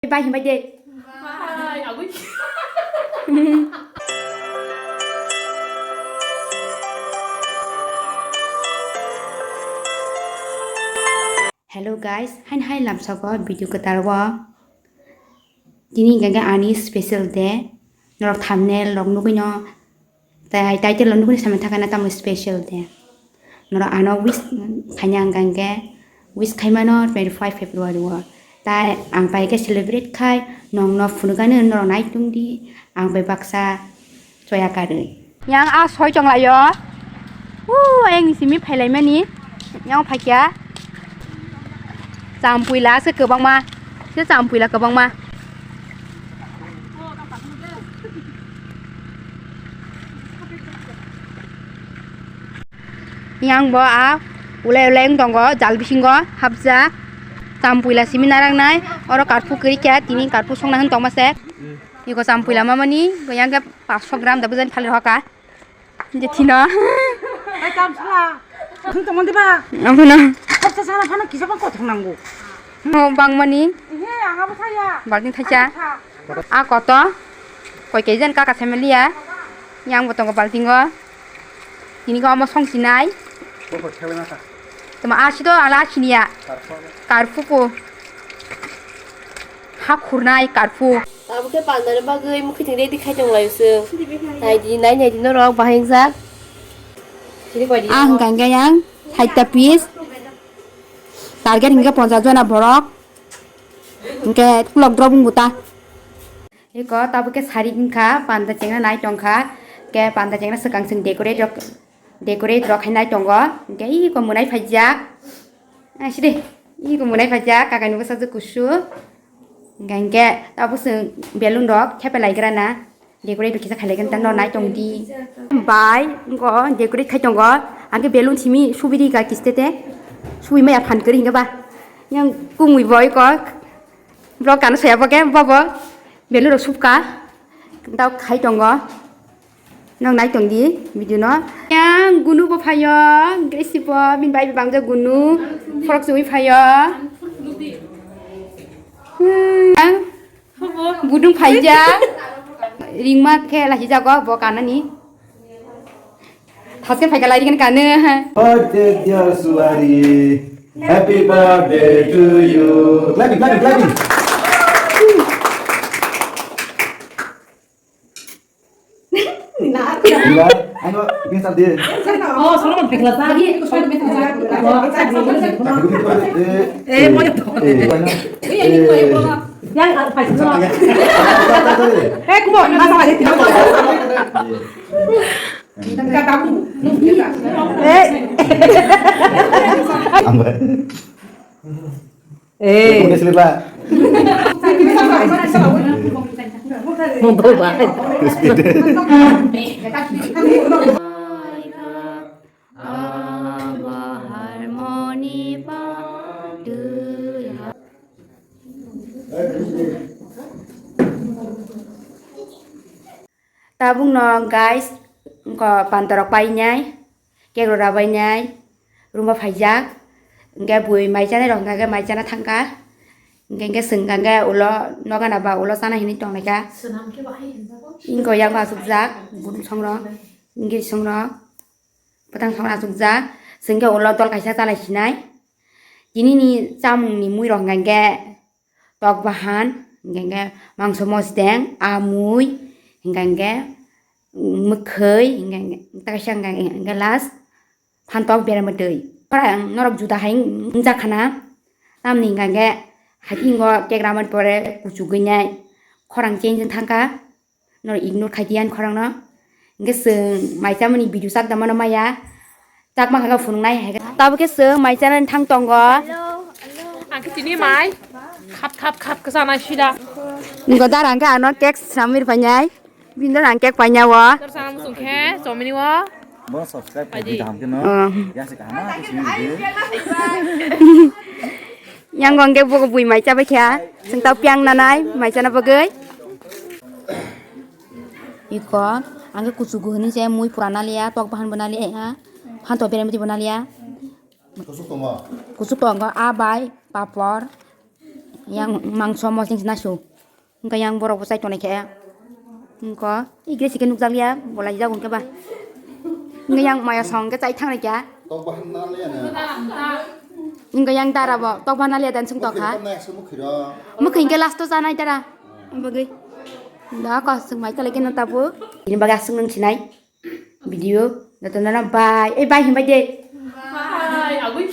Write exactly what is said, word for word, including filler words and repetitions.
Bye himbai de. Bye, agui. Hello guys, hain hai lamsoko video kwtal o. Tini hingkha khe ani special day. Norok thumbnail rok nugui no, tai title rok nugui no samani thaka na tamo special day. Norok ano wish khaina hingkha khe wish khaimano twenty five February o. Tai ang pai khe celebrate khai nong no phunukani norok nai tongdi ang bai baksa. Choya karwi. Yang a soi chong laio. Uu, ayang ni simi phailaimani. Yang phaikya. Champuila se kwbangma. Se champuila kwbangma. Yang bo a ulai ulai wng tongo, jal bisingo hapjak. Champuila simi narangnai. Oro karphu kwrwi khe, tini karphu songna hwn tongma se. Iko champuila mamani, yang khe paanch sho gram da bujani phalwi rohor ka. Je thino. Ai, kam sala. Thung tongmani ba? Ang phano. Khorsa sana phano kisa bang kothok nango. Oh, bangmani. Ihe, ang abo saya. Balting thaisa. Ang tha. A koto. Koi kejen kaka semeliya. Yang bo tongo baltingo. Tini ko omo song sinai. Tama asi do ala siniya. Karphuku. Ha khurnai karphu. Abo khe pandani bagwi mukhitwng ready khai tong laio chwng. Nai di, nai, nai di norok bahai wngjak. Chini koi di. Ah, hwnkha hwnkhe yang saita piece. Target hwnkhe ponchas jona borok. Hwnkhe tulok drop wngbo ta. Eko tabuk khe sari wngkha, panda chengna nai tongkha. Hwnkhe panda chengna swkang chwng decorate rok, decorate rok khainai tongo. Hwnkhe eko mwnai phaijak. Ah, sidi. Eko mwnai phaijak, kakani bwsajwk kusu. Hwnkhe tabuk chwng balloon rok thepa lai gra na. Decorate kisa khailai gana no nai tong di. Bai, ngo decorate khai tongo. Ang khe balloon simi subiri ka kiste te. Subi maya phan kwrwi hwnkhe ba. Yang kungwi boi kok. Vlog kano saya bo khe, bo bo. Balloon rok subka. Dao khai tongo. Nong nai tong di video no. Yang gunu bo phayo. Gracie bo, bini bai bangja gunu. Frok chugwi phayo. Hmm. Budung phaijak. Ringma khe lahijago bo kanani. Thaske phaika lairigani kanu. Birthday dear Suari. Happy birthday to you. Clapping, clapping, clapping. Gila, ano, ini tadi. Oh, selamat pekla tadi. Eh, eh, eh, eh, eh, eh, yang apa itu? Eh, kubo, masa lagi tidak. Eh. Ambil. Eh. Udah selesai. Mau bawa. Tabuk no guys, ko pantorok painai. Kek rok rabainai, room o phaijak, hingke bui mai chanai rok hingka khe mai chana thangkha, hingke hingke chwng hingka khe ulo nogana ba ulo chana hinui tonglaikha. Swnam khe bahai hinjago. Ingko yang bo achukjak, bwsong rok, hingke song rok, bwtang song rok achukjak, chwng khe ulo dol kaisa chalai sinai. Tini ni chamung ni mui rok hingka khe, tok bahan, hingke hingke mangso mosdeng, amui, hingke hingke mwkhwi, hingke hingke kaisa hingke hingke last phantok berma twi. Khorang norok juda hai wngjakha na, tamni hingke hingke haikhe hingo kek ramani pore kuchugwi nai khorang change wng thangkha. Norok ignore khai di ani khorang no. Hingke chwng mai chamani video chak da mano maya. Chakma kha phunuk nai hai. Tabuk khe chwng mai chanani thang tongo. Ang khe tini mai khap khap khap khe chanai sida. Niko dar ang khe ano cake sramwi rwphainai. Bini dar ang cake painai o. Dar sana muchung khe chomini o. Bo subscribe khai di kaham khe no. Oh. Yang se kaham khe sini di. Yang gong khe bo bui mai chabai kha. Chwng tao piang nanai mai chana bagwi. Iko, ang khe kuchugu hwnwi se mui pura naliya, tok bahan bo naliya, phantok beremtwi bo naliya. Kuchuk tongo? Kuchuk tongo, a bai, papor, Yang mangso mosling sina su. Hingke yang borok bo chai tongnai khe. Hingko igre sike nukjak ya, bolai jago hingke ba. Hingke yang maya song hingke chai thangnai khe. Tok bahan na le na. Hingke yang dara bo tok bahan na le dan sung tokha. Mukhi ro. Mukhi hingke last to janai dara. Bagwi. Da ko sung mai kale keno tabu. Ini baga sung nung sinai. Video. Dato nana bye. Eh, bye himbai de. Bye. Agui.